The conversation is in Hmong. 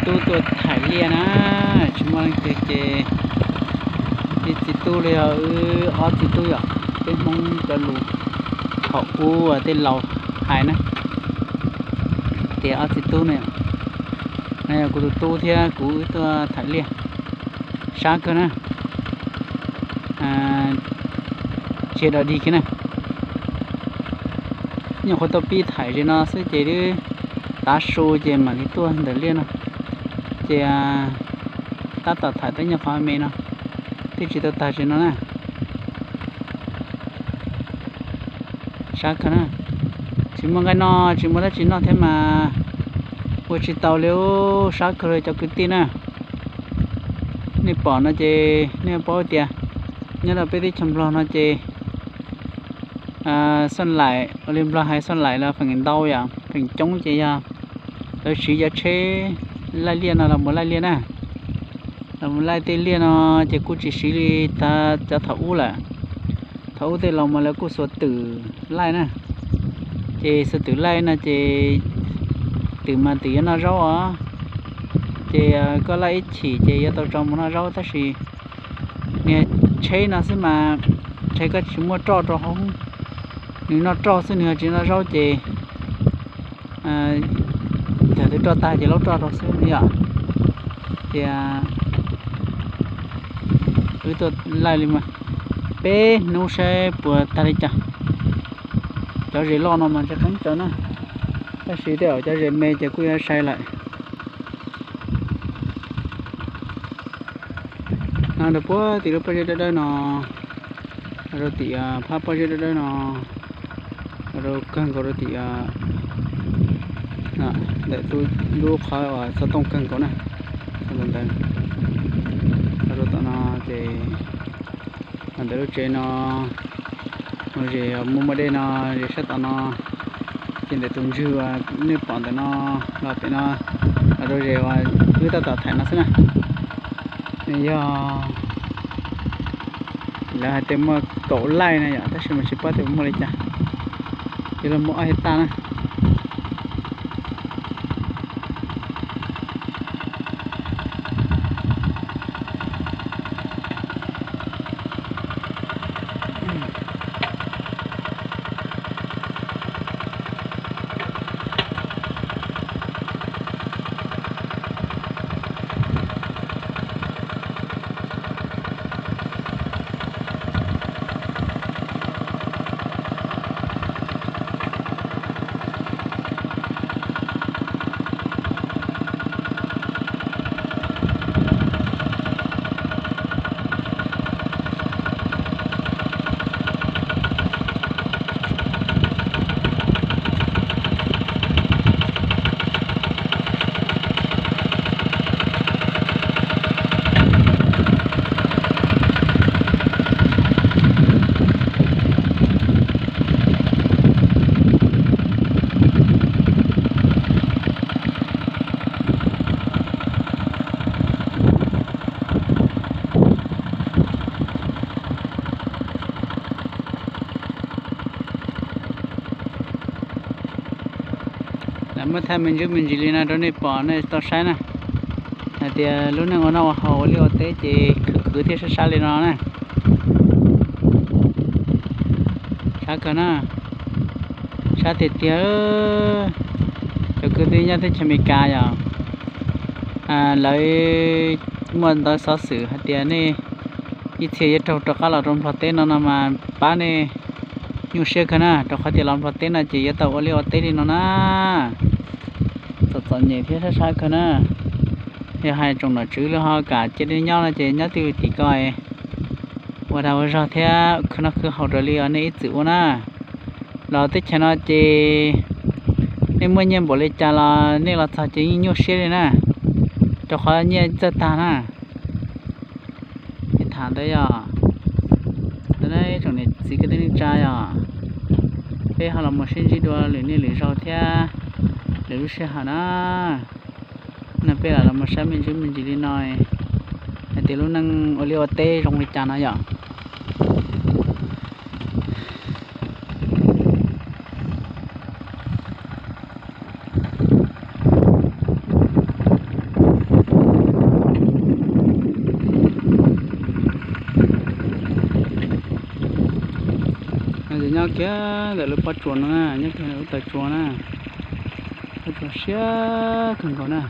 Tub tuaj thaim liaj na, tsis muaj leej twg ces ib txiv tub li os, wb ob txiv tub yom, peb Hmoob cov lus thaum ub tej laus hais na, tias ob txiv tub ne, no yog kuv tus tub thiab kuv wb tuaj thaim liaj, sab kawg na, tsis dog dig kiag na. Nyuam qhuav tau pib thaim ze no xwb ces twb tav su ces mam li tuaj ntawm liaj no, ces tab tom thaim tau nyuag qhov me no, twb tsis tau tag ze no na. Sab kawg na, tsis muaj nqaij noj tsis muaj dab tsi noj thiab mas ua tsis tau li, sab kawg li cov kwv tij na. Nej pom no ces nej paub tias nyob rau peb teb chaws Nplog no ces xon laim, ua li Nplog hais xon laim los feem ntau yom, feem coob ces yog lawv siv cov tsheb laij liaj no los mus laij liaj na. Los mus laij tej liaj no ces kuj tsis siv li cov thaum ub lawm. Thaum ub tej laus mas lawv kuj xuas twm laij na, ces xuas twm laij no ces twm mas twm yuav noj zaub os, ces koj laij ib chim ces yuav tau tso mus noj zaub tab sis niag tsheb no xwb mas ntshe koj tsis muaj roj rau hauv, nws noj roj xwb nws tsis noj zaub ces yog twb roj tag ces laub roj rau xwb yom. Ces wb tuaj laij li mas peb hnub saib puas tag li cas. Cov zes loj no mas ntshe qeeb tsawv na, tab sis tej zaum cov zes me ces kuj yuav sai lawm. No rau puag tim lub pob zeb dawb dawb no, rau tim phab pob zeb dawb dawb no, rau kawg nkaus rau tim ntawm lub qhov uas xov tooj kawg nkaus na, ntawd, rau tom no ces ntawm lub tsev no, zes muaj muaj dej no, zes sab tom no, ces ntawm tus ntswg uas nej pom ntawm no los pem no, los rau zes uas wb tab tom thaim no xwb na. Nws yog, lawv hais tias muaj kaum laij na yom, tab sis mas tsis paub tias muaj li cas, yuav luag muaj ob hais tag na. Lam muab thaij me ntsis me ntsis li no rau nej pom nej tau saib na, hais tias lub neej ua noj ua haus ua liaj ua teb ces khwv khwv thiab sab sab li no na. Sab kawg na, sab tiag tiag. Cov kwv tij nyob teb chaws Amelikas yom, lawv muaj ntawv xov xwm hais tias nej ib txhia yuav raug rov qab los rau Nplog teb no no mas pab nej nyuaj siab kawg na, rau qhov tias los Nplog teb no ces yuav tau ua liaj ua teb li no na. Txom txom nyem thiab sab sab kawg na. Yog hais tsoom nom tswv lawv ho kam cia li nyob no ces nyob twj ywm tim ko ua dag ua zog thiab khwv noj khwv haus raws li nej ib txwm ua na. Los teb chaws no ces nej muaj nyiaj npaum li cas los nej los txog ces yeej nyuaj siab li na, rau qhov nyiaj txawj tag na. Tham ntawd yog, ntawd na ib tsoom niam txiv kwv tij neej tsa yog, peb ho los mus sib ntsib dua lwm niaj lwm zaug thiab lwm lub sij hawm na. No peb lam los mus saib me ntsis me ntsis li no, hais tias lub neej ua liaj ua teb zoo li cas no yom. Nyob kiag ntawm lub pob tsuas no na, nyob kiag ntawm lub taw tsua na. Pob tsuas siab kawg nkaus na.